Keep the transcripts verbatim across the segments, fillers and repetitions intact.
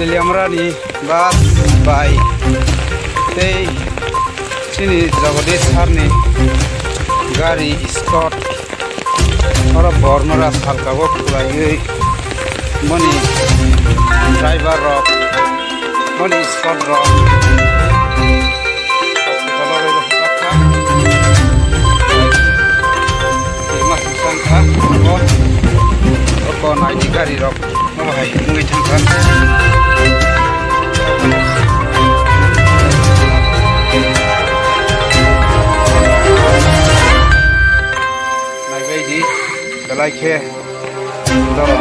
Liamrani bus bai tei chini Jagadish sir ni gari escort oro Bormora salka o khwlaiwi boni driver rok, boni escort rok. Iko naidi gari rok. Obo hai wngwi thangkha. Naibaidi belai khe borok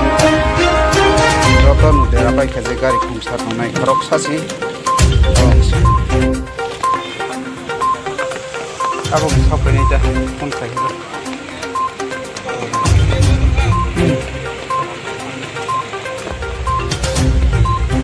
joto no dera bai khe je gari khumsa tongnai khoroksa se. Abo bwsa khainai ta phone khlai.